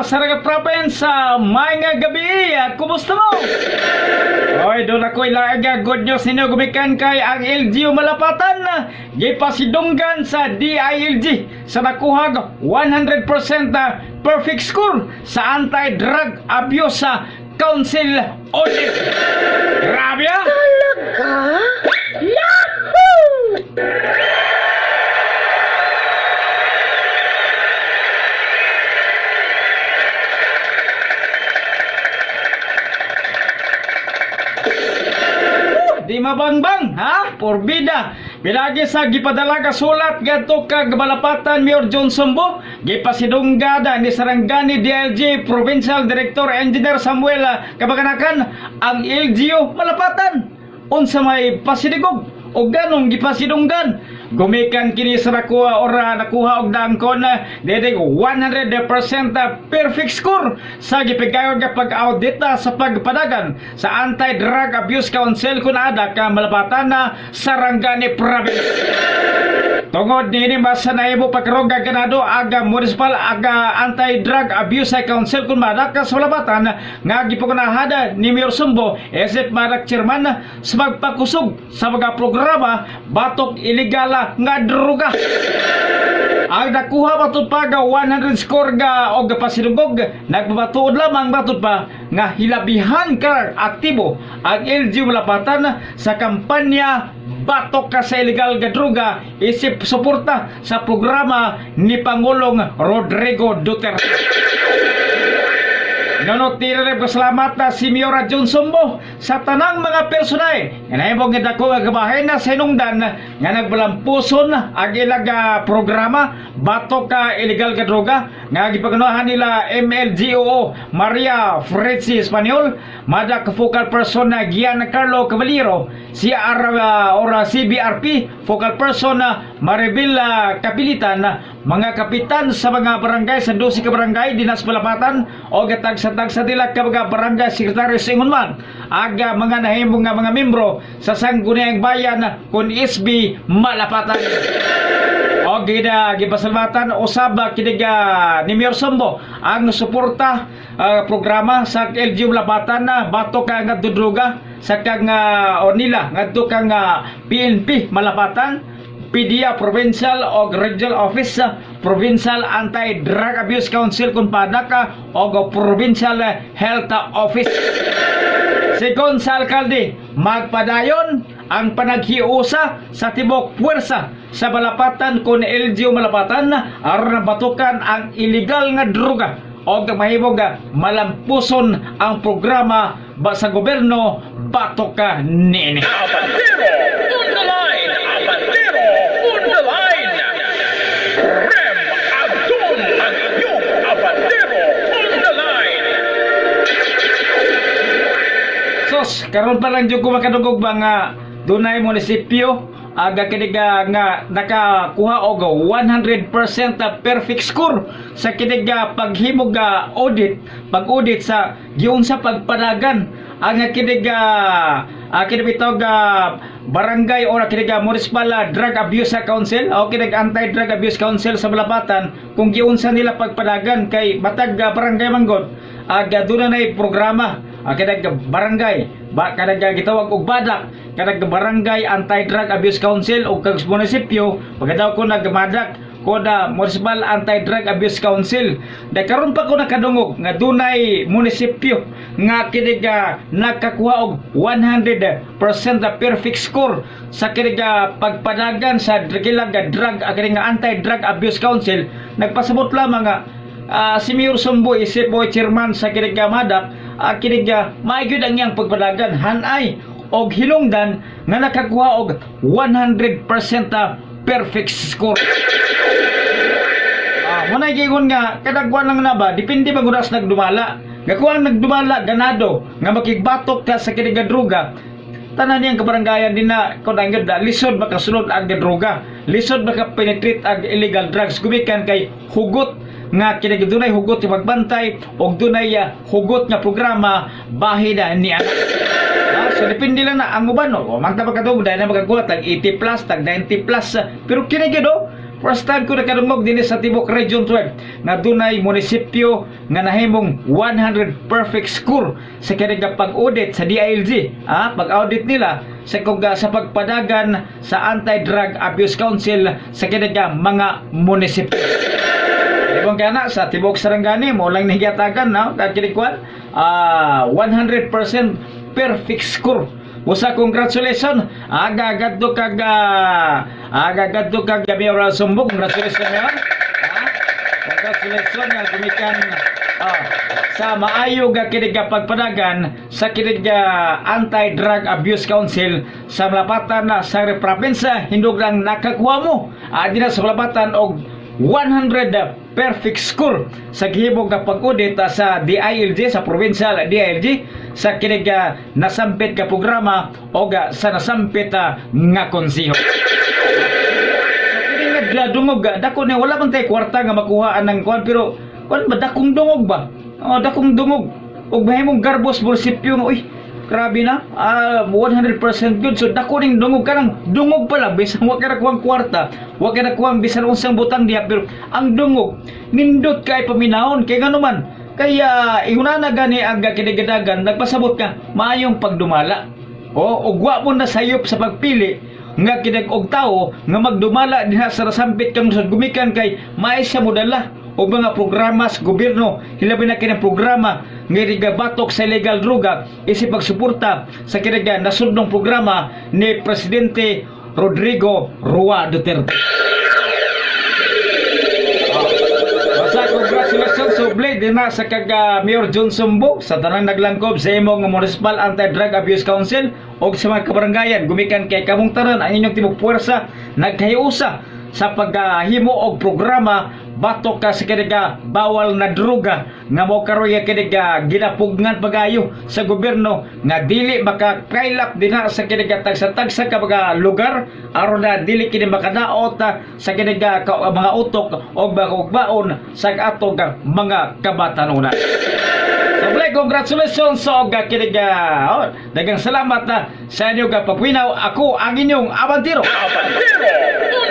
sa Saraga Province sa maayong gabi. Kumusta mo? Oy, doon ako ilaga good news ninyo gumikan kay ang LGU Malapatan gipasidunggan sa DILG sa nakuhag 100% perfect score sa anti-drug abuse sa Council audit. Grabe ah! Talaga? Yahoo! Di mabangbang, ha? Porbida. Pinagi sa gipadala ka sulat gadto kag Malapatan Mayor John Sumbo, gipasidunggada ni Sarangani DLG Provincial Director Engineer Samuel Kabaganakan ang LGU Malapatan. Unsa may pasidigog o ganong gipasidunggan? Gumikan kini sa nakuha ora nakuha og dangkon dede 100% perfect score sa gipigayon nga pag-audit sa pagpadagan sa Anti-Drug Abuse Council kun ada ka Malapatan na Sarangani Province. Tungod niini mas nahimo pagkaroon ganado aga municipal aga anti-drug abuse council kun madak sa Malapatan nga gipangunahada ni Mayor Sumbo isip madak chairman sa magpakusog sa mga programa batok ilegal nga droga. Ang nakuha matud pa ga 100 score ga og pasidungog nagpamatuod lamang matud pa nga hilabihan ka aktibo ang LGU Malapatan sa kampanya batok ka sa ilegal nga droga isip suporta sa programa ni Pangulong Rodrigo Duterte. Nonot tira pasalamat na si Miora John Sumbo sa tanang mga personay nga nahimong nga dako nga gabahin na sa hinungdan nga nagbalampuson ang ilang programa batok ka illegal nga droga nga gipangunahan nila MLGOO Maria Fritzi Espanyol, madak focal person na Gian Carlo Caballero, CR or CBRP focal person na Maribel Kapilitan, mga kapitan sa mga barangay sa 12 ka barangay dinas Malapatan o gatagsa-tagsa nila ka mga barangay secretary sa ingon man aga mga nahimong nga mga membro sa Sangguniang Bayan kun SB Malapatan. O gina gipasalamatan usab kini ni Mayor Sumbo ang suporta programa sa LGU Malapatan na batok ka nga droga sa kang o nila ngadto kang PNP Malapatan, PDEA Provincial o Regional Office, Provincial Anti-Drug Abuse Council kung padaka o Provincial Health Office. Sigon sa alkalde, magpadayon ang panaghiusa sa tibok puwersa sa Malapatan kun LGU Malapatan aron batukan ang illegal nga droga o mahimong malampuson ang programa ba sa gobyerno batok ka niini. Abandero on the line! Abandero on the line! Rem Abdul ang inyong Abandero on the line! Sos, karon pa lang jud ko makadungog ba nga dunay munisipyo aga kini nga nakakuha og 100% perfect score sa kini nga paghimog nga audit, pag-audit sa giunsa pagpadagan ang kini nga kini bitaw nga barangay or kini nga municipal drug abuse council o kini anti-drug abuse council sa Malapatan kung giunsa nila pagpadagan kay matag barangay manggod aga doon na programa kanag barangay ba kanag gitawag og badak kanag barangay anti-drug abuse council o kag munisipyo pagkadaw ko nagmadak ko na municipal anti-drug abuse council. Dahil karon pa ko nakadungog nga dunay munisipyo nga kini nga nakakuha og 100% perfect score sa kini nga pagpadagan sa kilag nga drug kini nga anti-drug abuse council. Nagpasabot lamang nga si Mayor Sumbo isip mo chairman sa kini nga madak kini nga maagyud ang iyang pagpadagan hanay og hinungdan nga nakakuha og 100% perfect score. Muna gingon nga kadagwan lang na ba depende ba gunas nagdumala. Nga kung ang nagdumala ganado nga makigbatok ka sa kini nga droga tanan niyang kabarangayan din na kung ang lisod makasunod ang droga, lisod makapenetrate ang illegal drugs gumikan kay hugot nga kini dunay hugot nga pagbantay og dunay hugot nga programa bahin na niya. So depende lang na ang uban no. Mangta pa kadto dahil na makakuha tag 80 plus, tag 90 plus. Pero kini gyud oh, First time ko nakadungog dinhi sa tibok Region 12 nga dunay munisipyo nga nahimong 100 perfect score sa kining pag-audit sa DILG. Pag-audit nila sa kung sa pagpadagan sa Anti-Drug Abuse Council sa kining mga munisipyo. Ibang kaya na sa tibok Sarangani mo lang nahigatagan na kini kwan 100% perfect score. Usa, congratulations, aga gadto kag aga gadto kag Mayor Sumbo. Congratulations, Mayor. Congratulations nga gumikan sa maayo nga kini nga pagpadagan sa kini nga Anti-Drug Abuse Council sa malapatan na sa probinsya. Hindog lang nakakuha mo dinha sa malapatan og 100 perfect score sa gihimong nga pag-audit sa DILG, sa provincial DILG, sa kini nga nasampit nga programa o sa nasampit nga konseho. So kini nga dungog, dako ni, wala man tay kwarta nga makuha ang kuan, pero kuan ba, dakong dungog ba? Oh, dakong dungog. Ug mahimong garbos munisipyo nga, uy, grabe na. 100% good. So dako ning dungog, kanang dungog pala bisan wa ka nakuhang kwarta, wa ka nakuhang bisan unsang butang diha, pero ang dungog nindot kay paminahon kay ngano man kaya ingunana gani ang kinigadagan, nagpasabot ka maayong pagdumala. O ug wa mo nasayop sa pagpili nga kinag og tawo nga magdumala dinha sa nasampit kang sa gumikan kay maay siya modala og mga programa sa gobyerno, hilabi na kini programa nga batok sa illegal droga isip pagsuporta sa kini nga nasudnong programa ni Presidente Rodrigo Roa Duterte. Basta congratulations suble din na sa kag Mayor John Sumbo, sa tanang naglangkob sa imong Municipal Anti-Drug Abuse Council og sa mga kabarangayan gumikan kay kamong tanan ang inyong tibok puwersa nagkahiusa sa paghimo og programa batok ka sa kini nga bawal na droga nga mo karoy kini nga ginapugngan pagayo sa gobyerno nga dili makakailap dinha sa kini nga tagsa-tagsa ka mga lugar aron na dili kini makadaot sa kini nga mga utok og mga sa atong mga kabatanunan. So, Blake, congratulations sa og kini nga oh, daghang salamat na sa inyong pagwinaw. Ako ang inyong abantero. Abantero.